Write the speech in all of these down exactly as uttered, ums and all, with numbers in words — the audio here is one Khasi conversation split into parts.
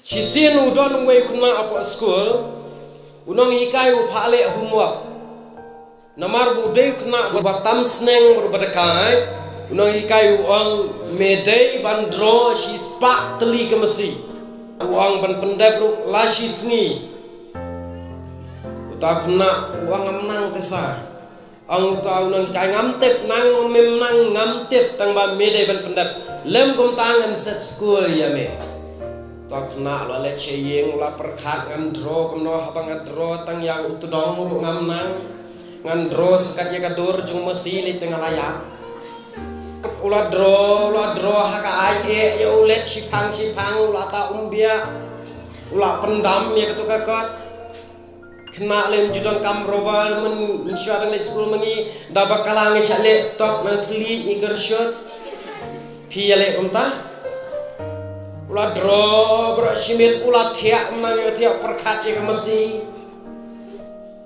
Shisien u don uwei u khynnah hapoh skul, u nonghikai u phah leh homework. Namar ba u dei u khynnah uba tam sneng bad uba dakaid, u nonghikai u ong, me dei ban draw shispah tylli ka masi. U ong ban pyndep ruh la shisngi. Uta u khynnah u ong ngam nang te sir. Ong uta u nonghikai ngam tip, nang mem nang ngam tip, tang ba me dei ban pyndep. Lym kumta ngan set skul ïa me. Uta u khynnah u la leit sha ïing u la pyrkhat ngan draw kumno, haba nga draw tang ïa u tdong ruh ngam nang. Ngan draw sa kat ïa ka dur jong masi lei te nga la ïap. U la draw, u la draw ha ka ai eh ïa u leit shiphang shiphang, u la ta um biang. U la pyndam ïa kato ka kot. Khynnah lei um ju don kam rubber, mynshuwa dang leit skul ma ngi, da bakla ngi shah leh tok, nang thylliej ngi kyrshut. Phi ïaleh kumta. U la draw baroh shi miet, u la thiah, u nang ïoh thiah pyrkhat ïa ka masi.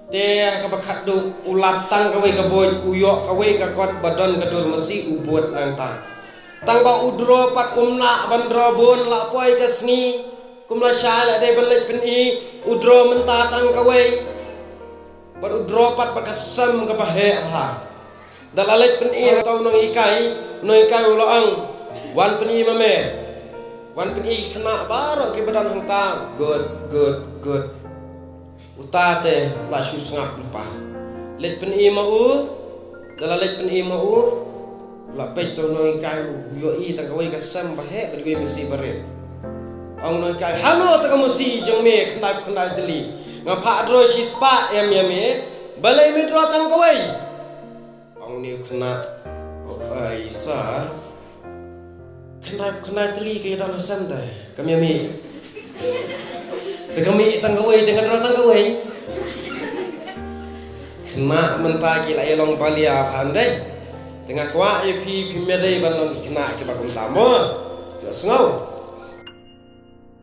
Te ha kaba khatduh u lap tang kawei ka buit, u ïoh kawei ka kot ba don ka dur masi, u bud nangta. Tang ba u draw pat um lah ban draw bun, la poi ka sngi. Kum lashai la dei ban leit pyni, u draw mynta tang kawei. Bad u draw pat bad ka sem kaba heh bha. Da la leit pyni ha uta u nonghikai, u nonghikai u la ong, wan pyni ma me. Wan pyni ki khynnah baroh kiba don hangta. Good, good, good. Uta te u la shu sngap lypa. Leit pyni ma u, da la leit pyni ma u, u la peit uta u nonghikai u ïohi tang kawei ka sem ba heh bad kawei masi ba rit. Ong u nonghikai, hano ta ka masi jong me khyndai khyndai tylli? Nga phah draw shispah em ïa me, balei me draw tang kawei? Ong une u khynnah, o ai sir, khyndai khyndai tylli ka ïadon ha sem te, kam ïa mih. Te ka mih tang kawei, te nga draw tang kawei. Khynnah mynta ki la ïalong balia bha dei. Te nga kwah ïa phi, phi me dei ban long ki khynnah kiba kumta mo. Ïa sngew.